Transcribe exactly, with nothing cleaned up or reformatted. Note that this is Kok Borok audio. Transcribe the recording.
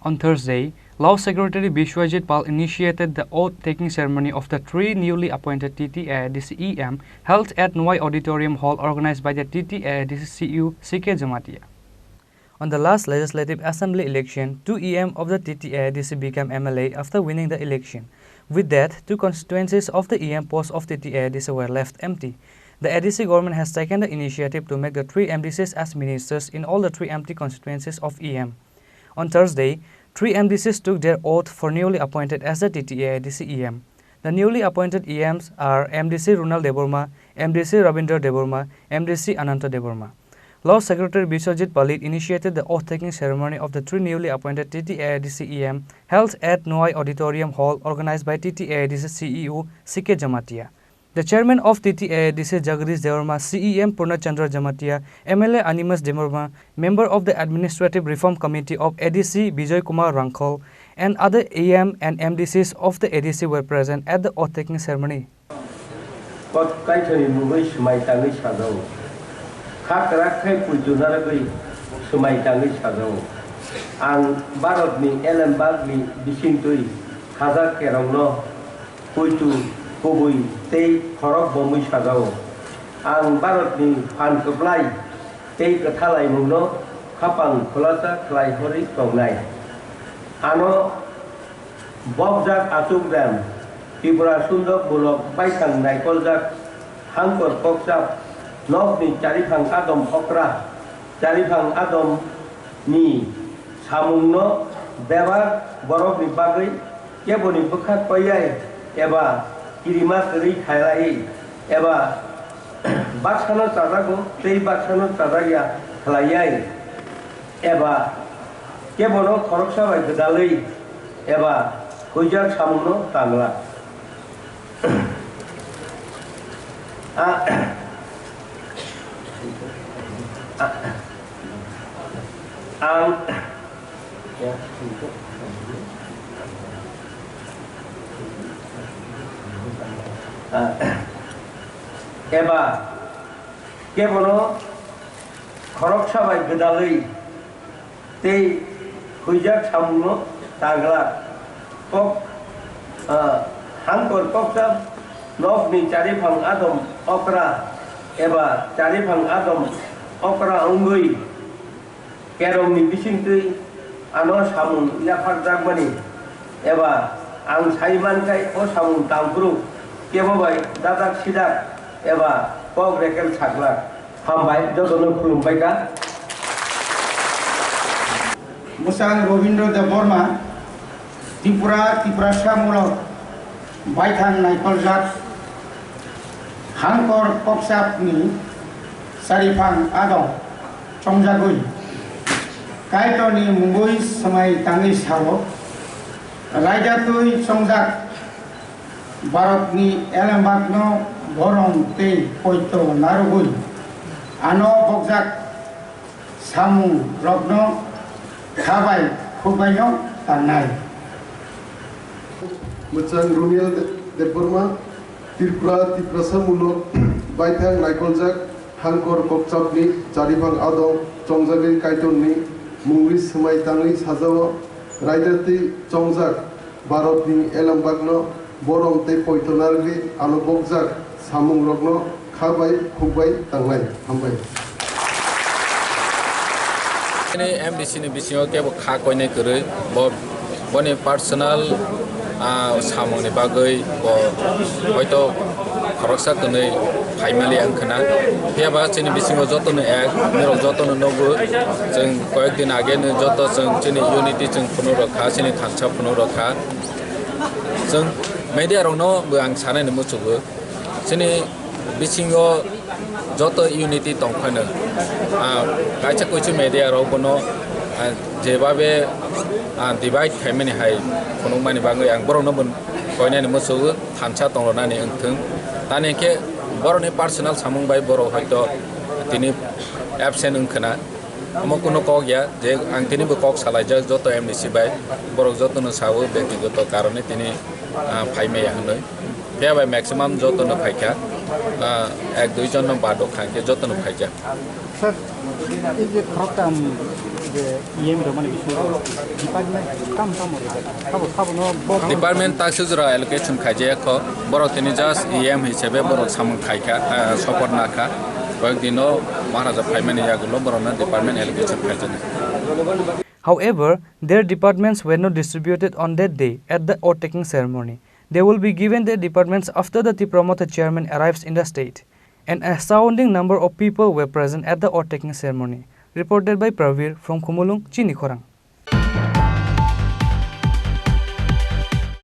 On Thursday, Law Secretary Biswajit Pal initiated the oath-taking ceremony of the three newly appointed T T A D C E M held at Nwai Auditorium Hall organized by the T T A D C C E O C K Jamatia. On the last Legislative Assembly election, two E M of the T T A D C became M L A after winning the election. With that, two constituencies of the E M post of T T A D C were left empty. The A D C government has taken the initiative to make the three M D Cs as ministers in all the three empty constituencies of E M. On Thursday, three M D Cs took their oath for newly appointed as the T T A D C E M. The newly appointed E Ms are M D C Runal Debbarma, M D C Rabindra Debbarma, M D C Ananta Debbarma. Law Secretary Biswajit Palit initiated the oath-taking ceremony of the three newly appointed T T A D C E M held at Nwai Auditorium Hall organized by T T A D C C E O C K Jamatia. The chairman of T T A D C Jagadish Debbarma, C E M Purna Chandra Jamatia, M L A Animesh Debbarma, member of the Administrative Reform Committee of A D C Bijoy Kumar Rangkhol, and other E M and M D Cs of the A D C were present at the oath-taking ceremony. Kot kaithoni mungwi swmai tangwi sajao. Kha kwrak khe puitu narwgwi swmai tangwi sajao. Ang Bharatni elembakni bisingtwi khajak kerongno puitu kubui tei khorok bomwi sajao. Ang Bharatni phan kwplai tei kwthalaimungno khapang khulasa khlai horwi tongnai. Ano bokjak achuk rem, Tripura sundok mulok baithang naikoljak hangkor kokchap nokni chariphang adom okra, chariphang adom ni samungno bebak borokni bagwi keboni bwkha koiyai eba kirima kwrwi khailaiwi eba baksano chajago tei baksano chajakya khlaiyai eba kebono khoroksa bai gwdalwi eba huijak samungno tangla. A-, a-, ang, a-, eba kebono khoroksa bai gwdalwi tei huijak samungno tangla. Kok, ah, hangkor koksa nokni chariphang adom okra eba chariphang adom okra wngwi kerongni bisingtwi ano samung yapharjakmani eba ang sai mankhai o samung tangphuru kebo bai dadak sidak eba kok rekel saklak. Hambai, jotono khulumbai kha. Bwsang Robindra Debbarma, Tripura, Tiprasa mulok, baithang naikoljak, hangkor kokchapni chariphang adong chongjagwi, Kaitorni mungwi swmai tangwi sao, raida twi chongjak, Bharatni elembakno borom tei poito narwgwi ano bokjak samungrokno kha bai khukbaino tangnai. Mwchang Runiel De-, Debbarma, Tripura, Tiprasa mulok, baithang naikoljak, hangkor kokchapni chariphang adong chongjagwi Kaitorni mungwi swmai tangwi sajao, raida twi chongjak, Bharatni elembakno borom tei poito narwgwi ano bokjak samungrokno kha bai khuk bai tangnai. Hambai. Chini M D C ni bisingo kebo kha koinai kwrwi, bo, boni personal, ah, samungni bagwi bo hoito khoroksa kwnwi phaimali wngkhwna. Phiyaba chini bisingo jotono ek, norok jotono nugo, chwng koyek din age no joto chwng chini unity chwng phunuk rok kha, chini thansa phunuk rok kha. Chwng media rokno bo ang sanani muchugo. Chini bisingo joto unity tongphano, ah, kaisa kuisu media rok bono, ah, jebabe, ah, divide khaimani hai phunukmani bagwi ang borokno bo koinani muchugo, thansa tongrwnani wngthwng. Tani khe borokni personal samung bai borok hoito tini absent wngkhwna. Omo kunu kok ya, je ang tini bo kok salaijak joto M D C bai, borok jotono sao, bektigoto karone tini, ah, phai maya hinwi. Phiya bai maximum jotono phaikha, ah, ek dui jon no bad rok kha, hwnkhe jotono phaikha. Sir, ei je khoroktham E M rok mani bisingo department tam tam rok sabo sabo no bo Department taksa jora allocation khaijak kho, borok tini just E M hisabe borok samung khaikha, eh, support nakha. Koyek dino Maharaja phaimani yagulo borokno department allocation khaijak. However, their departments were not distributed on that day at the oath taking ceremony. They will be given their departments after the Tipra Motha chairman arrives in the state. An astounding number of people were present at the oath taking ceremony. Reported by Pravir from Khumulwng, Chini Khorang.